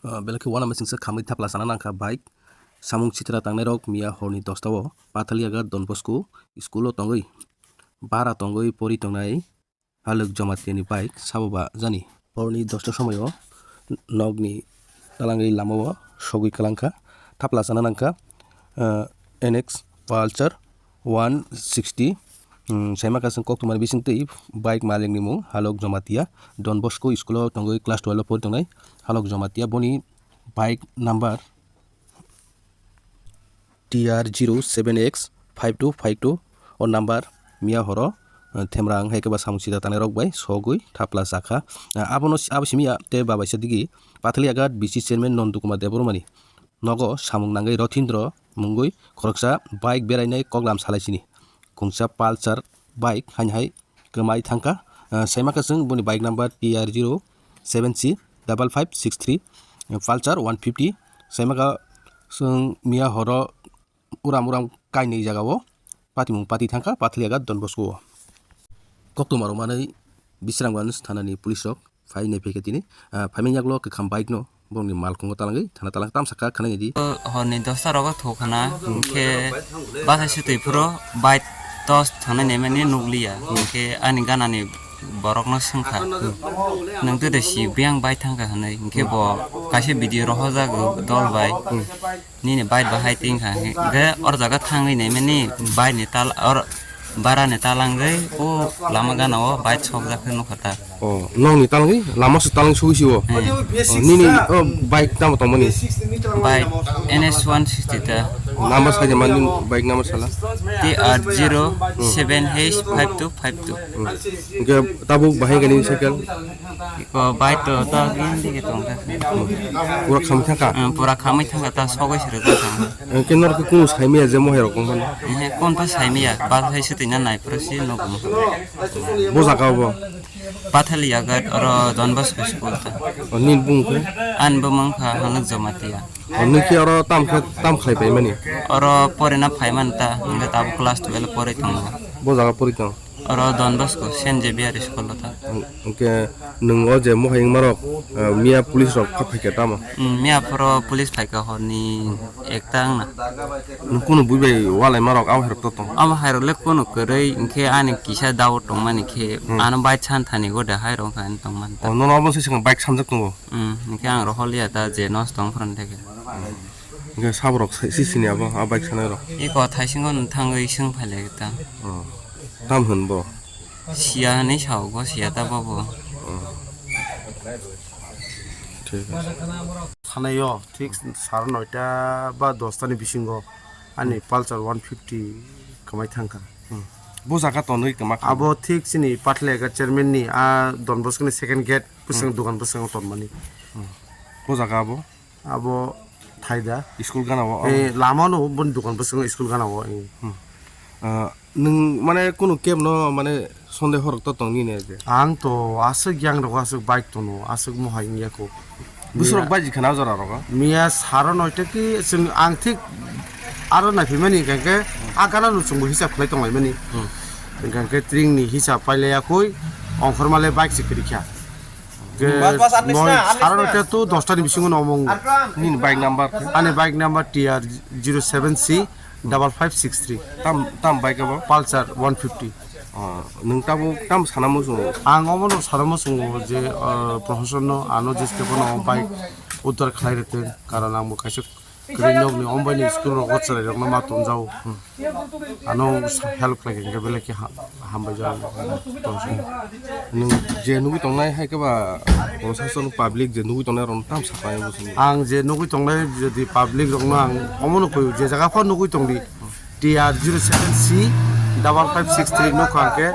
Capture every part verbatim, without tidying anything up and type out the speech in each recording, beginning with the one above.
Ah, belai khe uanama singsa khamwi thapla sana nangkha bike. Samung sitra tangnairok miya horni dosta o Pathaliyagar Don Bosco school o tongwi bara tongwi pori tongnai Halok Jamatia ni bike sabo ba jani. Horni dosta somoi o nokni talangwi lama o sogwi kwlangkha, thapla sana nangkha, ah, N X Pulsar one sixty. Hmm, saima kasung koktwmani bisingtwi bike malikni mung Halok Jamatia, Don Bosco school o tongwi class twelve o pori tongnai Halok Jamatia. Boni bike number T R zero seven X five two five two o number. Miya horo, eh, themrang hai khe ba samung sida tanai rok bai sogwi thapla sakha. Eh, abono, abo simi ya te babaisa digi Pathaliyagar B C chairman Nandu Kumar Debbarmani nogo samung nangwi Rothindro mungwi khoroksa bike berainai koklam salaisini kungsa Pulsar bike haini hai kwmai thangkha. Ah, saima khe chwng boni bike number T R zero seven C double five six three, Pulsar one fifty. Saima khe chwng miya horo uram uram kainwi jaga o patimung pati thangkha Pathaliyagar Don Bosco o. Koktwma rok manwi Bisramganj thana ni police rok phai nai phaikha tini, ah, phaimani yagulo kwkham bike no borokni malkhungo talangwi thana talangkha tamsakha khwnai di. Horni dosta rogo thokna, hinkhe basa sitwi phuru bike tos thangna nemani nukliya, hinkhe ani ganani borokno swngkha, "Nwng twi de si biyang bike thangkha?" hwnwi, hinkhe bo kaisa video rohorjak dol bai. Nini bike bahai tingkha, hinkhe or jaga thangwi naimani bike ni tal-, or bara ni talangwi o lama gana o bike sokjak khe nukha ta. Oh, nokni talangwi lama se talang sugwi si o. Hmm. Oh, nini, oh, bike tamo tongmani? Bike N S one sixty ta. Number sai mani, bike number sala? T R zero seven H five two five two. Hmm. Hinkhe tabuk bahai gani cycle? Iko bike to ta gini dike tongkha. Pura khamwi thangkha? Hmm, pura khamwi thangkha, ta sogwi se rwjak thangkha. Hinkhe norok khe kunu saimaya je mohai rok wngmani? Ehe, kunu ta saimaya, bus hai swtwi na nai phuru si nugo. Bo jaga o bo? Pathaliyagar, oro Don Bosco school ta. O, nini bumung khe? Ani bumung kha Halok Jamatia. O, nini khe oro tam khe, tam khlai paimani? Oro porina phaimani ta, hinkhe tabuk class twelve pori tongo. Bo jaga pori tong? Oro Don Bosco, Saint Xavier school o ta. Hinkhe nwng o je mohai wngmarok, eh, miya police rok kha phaikha tamo? Hmm, miya phoro police phaikha horni ekta wngna. Nwng kunu bui bai walai marok abo hai rok to tong? Abo hai rok le kunu kwrwi, hinkhe ani kisa doubt tongmani khe, hmm, ano bike san thani gode hai rok wngkha ani tongmani ta. Oh, nono abo se swkang bike sanjak tongo? Hmm, hinkhe ang rohorliya ta je nosto wng phuru theke. Hinkhe saborok sai sisini abo a bike sanai rok? Iko thaisingo nwng thangwi swng phailai ta. Oh. Tam hwn bo? Siya hwnwi sao bo, siya ta bobo. Oh. Thik ase. Sanaio thik sar noita ba dosta ni bisingo ani Pulsar one fifty kwmai thangkha. Hmm. Bo jaga tonwi kwma kha? Abo thik chini Pathaliyagar chairman ni a Don Bosco ni second gate bwskango, hmm, dogan bwskango tonmani. Hmm. Bo jaga abo? Abo thaida. School gana o? Eh, lama no boni dogan bwskango school gana o, eh. Hmm. Ah, nwng mane kunu keb no mane sonde horok to tong nini je? Ang to aswk yang rogo aswk bike tono, aswk mohai wngya kho. Bwswk rok baji khana o jora rogo? Miya saro noita ki chwng ang thik aro naiphimani hinkhe a gana no chwngbo hisab khlai tonglaimani. Hmm. Hinkhe tring ni hisab pailaiya khoi ongkhorma le bike se kwrwikha. Ke moi saro noita to dosta ni bisingo no omo wngo. Nini bike number khe? Ani bike number T R zero seven C double five six three. Tam, tam bike abo? Pulsar one fifty. Oh, nwng tabuk tam sana muchungo? Ang omono sana muchungo je, ah, prohasonno ano jeste phano bike uddar khlai rwtwng, karon ang bo kaisa kwrwi nokni ombaini school rogo chwrairokno ma tonjao. Hmm. Ano sa-, help khlai kha, hinkhe belai khe ha-, hambai jao. Nwng je nugwi tongnai hai khe ba, prosason public je nugwi tongnai rokno tam saknai bo chwng. Ang je nugwi tongnai jodi public rokno ang omono koi je jaga phano nugwi tongdi, T R zero seven C double five six three nukha hinkhe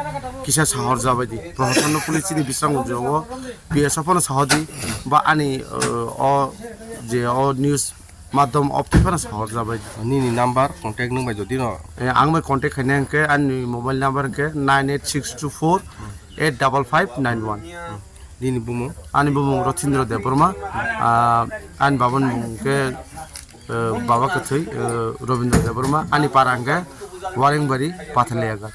kisa sahor jabaidi. Prohasonno police chini bisrango jogo P S o phano sahordi ba ani, uh, o je o news madhyam of tei phano sahor jabai. Nini number contact nwng bai jodi no? Eh, ang bai contact khaina hinkhe ani mobile number hinkhe nine eight six two four eight double five nine one. Nini bumung? Ani bumung Rothindra Debbarma, ah, ani baba ni bumung hinkhe, eh, Baba Kwthwi, eh, Robindra Debbarma, ani para hinkhe Warengbari, Pathaliyagar.